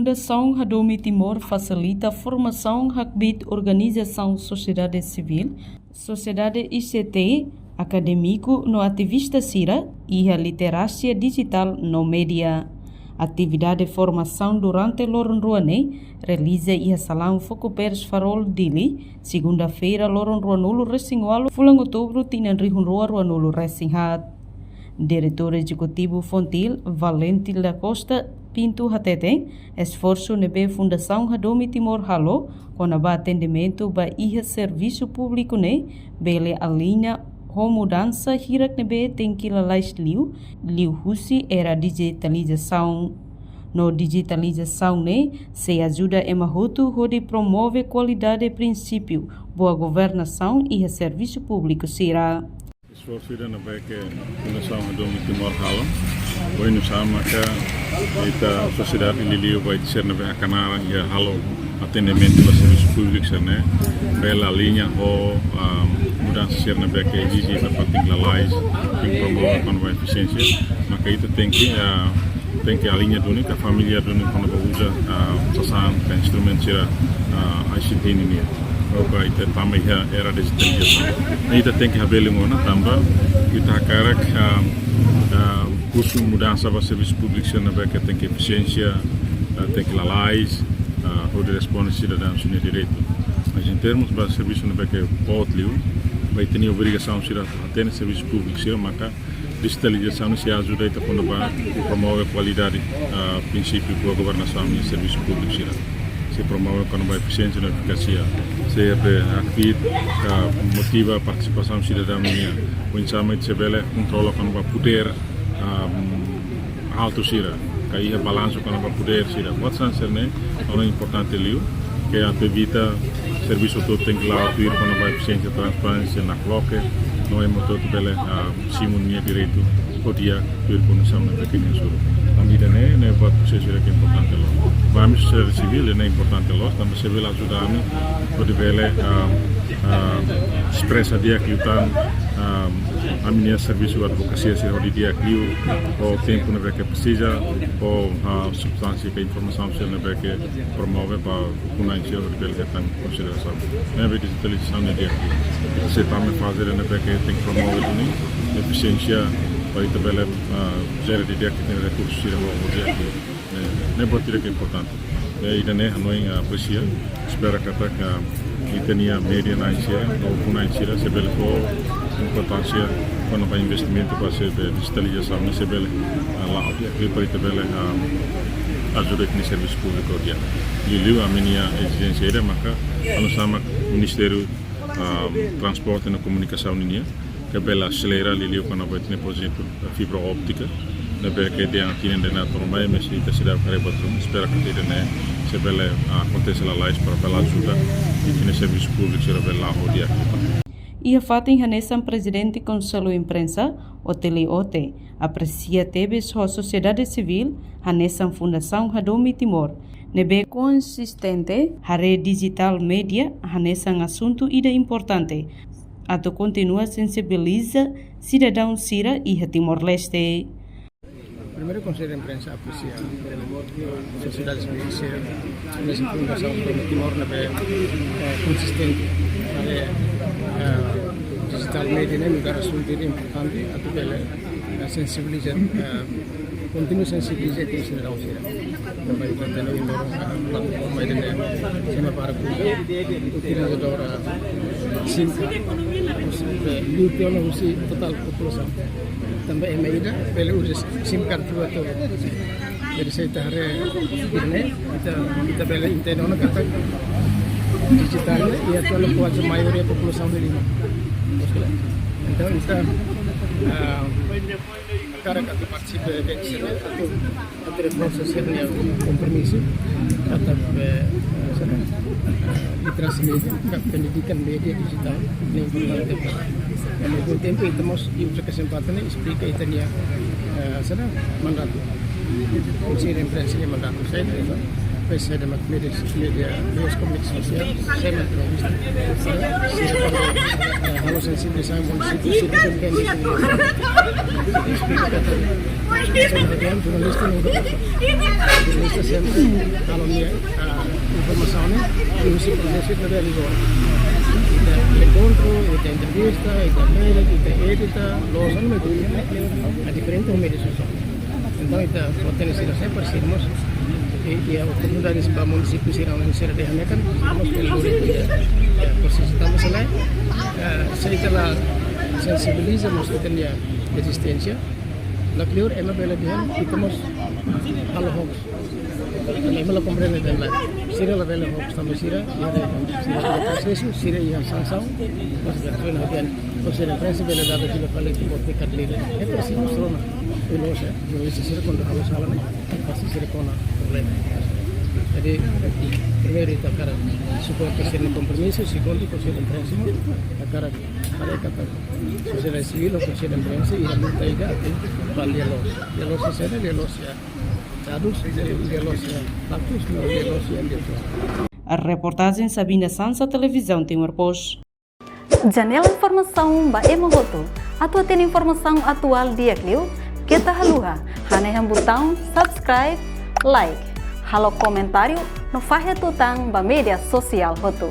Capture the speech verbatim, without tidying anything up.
Fundasaun Hadomi Timor fasilita formasaun hakbiit organizasaun sosiedade sivíl, sosiedade I C T, akadémiku no ativista sira iha literasia dijitál no média. Atividade formasaun durante loron rua ne'e realiza iha salaun Fokopers Farol Dili, segunda-feira, loron ruanulu resin ualu, fulan outubru, tinan rihun rua ruanulu resin haat. Diretór Ezekutivu Fontil, Valente da Costa Pinto hateten, esforsu ne'ebé Fundasaun Hadomi Timor halo kona-ba atendimentu ba iha servisu públiku ne'e bele aliña ho mudansa hirak ne'ebé tenke lalais liu, liuhusi era dijitalizasaun. No dijitalizasaun ne'e sei ajuda ema hotu hodi promove kualidade, prinsípiu boa governasaun iha servisu públiku sira. Esforsu ida ne'ebé ke Fundasaun Hadomi Timor halo. Oinsá maka ita sosiedade liuliu ba ita sira ne'ebé hakarak iha halo atendimentu ba servisu públiku sira-ne'e bele aliña ho, ah, mudansa sira ne'ebé ke ezije ita para tenke lalais, tenke promove kona-ba efisiénsia. Maka ita tenke, ah, tenke aliña duni, ka familiar duni kona-ba uza, ah, sasán ka instrumentu sira, ah, I C T nian. Oka ita tama iha era dijitalizasaun. Ita tenke habele ngona tanba ita hakarak, ah, ah, husu mudansa ba servisu públiku sira ne'ebé ke tenke efisiénsia, ah, tenke lalais, ah, hodi responde sidadaun sira-nia direitu. Mas em termos ba servisu ne'ebé ke boot liu, ba ita-nia obrigasaun sira hatene servisu públiku sira, maka dijitalizasaun sei ajuda ita kona-ba promove kualidade, ah, prinsípiu boa governasaun iha servisu públiku sira. Sei promove kona-ba efisiénsia no efikásia. Sei be hakbiit, ah, motiva partisipasaun sidadaun nian. Oinsá mak ita sei bele kontrola kona-ba podér, ah, altu sira. Ka iha balansu kona-ba podér sira. Buat sira-ne'e, anu importante liu, ke atu evita servisu hotu tenke la'o tuir kona-ba efisiénsia, transparénsia, nakloke, no ema hotu bele, ah, simu nia direitu ho di'ak tuir kondisaun ne'ebé ke nia hasoru. Ami ida-ne'e, ne'e buat prosesu ida ke importante loos. Ba ami sosiedade sivíl, ne'e importante loos, tanba sei bele ajuda ami, hodi bele, ah, ah, espresa di'ak liután, ah, ami-nia servisu advokasia sira hodi di'ak liu, ho tempu ne'ebé ke presiza, ho, ah, substánsia ka informasaun sira ne'ebé ke promove ba ukun-na'in sira hodi bele hetan konsiderasaun. Ne'ebé dijitalizasaun ne'e di'ak liu. Ita sei tama faze ne'ebé ke tenke promove duni efisiénsia, para ita bele, ah, jere didi'ak ita-nia rekursu sira ho, ho di'ak liu. Ne'e, ne'e buat ida ke importante. Ne'e ida-ne'e hanoin, ah, apresia. Espera katak, ah, ita-nia média-na'in sira, no ukun-na'in sira, sei bele fó importánsia kona-ba investimentu ba sei be dijitalizasaun, ne'e sei bele, ah, la'o di'ak liu para ita bele, ah, ajuda ita-nia servisu públiku di'ak. Liuliu ami-nia ezijénsia ida maka, anu sama Ministériu, ah, Transporte no Komunikasaun nian, ke bele aselera liuliu kona-ba ita-nia projetu, eh, fibra óptika, ne'ebé ke dehan tinan ida-ne'e atu mai, mas ita seidauk haree buat ruma, espera katak ida-ne'e sei bele, ah, akontese lalais para bele ajuda ita-nia servisu públiku sira bele la'o di'ak. Iha fatin hanesan, Prezidente Konsellu Imprensa, Otélio Ote, apresia tebes ho sosiedade sivíl hanesan Fundasaun Hadomi Timor, ne'ebé konsistente haree dijitál média hanesan asuntu ida importante atu kontinua sensibiliza sidadaun sira iha Timor-Leste. Primeiru, Konsellu Imprensa apresia sosiedade sivíl sira, hanesan Fundasaun Hadomi Timor ne'ebé, eh, konsistente haree, eh, dijitál média ne'e nu'udar asuntu ida importante atu bele, eh, sensibiliza, eh, kontinua sensibiliza ita-nia sidadaun sira. Tanba ita hatene ohin loron, ah, plataforma ida-ne'e, ema barak uza, utilizadór, ah, SIM card, husi, eh, liu tiha ona husi totál populasaun. Tanba ema ida bele uza SIM card rua tolu. Jadi se ita haree ida-ne'e, ita, ita bele entende ona katak dijitál ne'e iha to'o ona kuaze maioria populasaun nia liman. Entaun, ita, ah, hakarak atu partisipa iha event sira-ne'e, atu, atu reforsa sira-nia kompromisu, katak, eh, sira, eh, literasia média, ka pendidikan média dijitál, ne'e importante. Ao mesmo tempo, ita mós uza kesempatan ne'e esplika ita-nia, eh, sira mandatu. Konsellu Imprensa nia mandatu, saida, ita Pese de mak media, media, meius komunikasaun sosiál, sira mak entrevista, sira, sira, eh, halo sensibilizasaun, munisípiu, sira, sira, sira, jornalista, jornalista sempre halo nia, ah, informasaun ne'e, i husi prosesu ne'e, ita enkontru, ita entrevista, ita mail, ita edita, loos ona, mas ita diferente ho media sosiál. Entaun, ita fó-hatene sira sempre, sira mós, i, i oportunidade ba munisípiu sira, sira dehan ne'e kan, sira mós bele lori, i, i, posisi tanba selae, eh, se ita la sensibiliza mós ita-nia ezisténsia, lakleur ema bele dehan, ita mós halo hoax. Ema la komprende de'it, sira labele hoax tanba sira, iha, sira iha prosesu, sira iha sansaun, mas ita foin hadian, konsellu imprensa bele dada fila fali ita-boot dekat lele. Entaun, sira mós rona, i loos, eh, no isi sira kuandu halo sala ne'e, pasti sira kona problema. Jadi, primeiru ita hakarak suporta sira-nia kompromisu, segundu, konsellu imprensa, hakarak haree katak sosiedade sivíl ho konsellu imprensa, iha luta ida atu ba lia-loos. Lia-loos sosiedade, lia-loos iha dadus, lia-loos iha faktus, no lia-loos iha ambiente. Reportajen Sabina Sansa, Televizaun Timor Post. Janela informasaun ba ema hotu. Atu hatene informasaun atuál di'ak liu, keta haluha hanehan butaun subscribe, like, halo komentáriu no fahe tutan ba media sosiál hotu.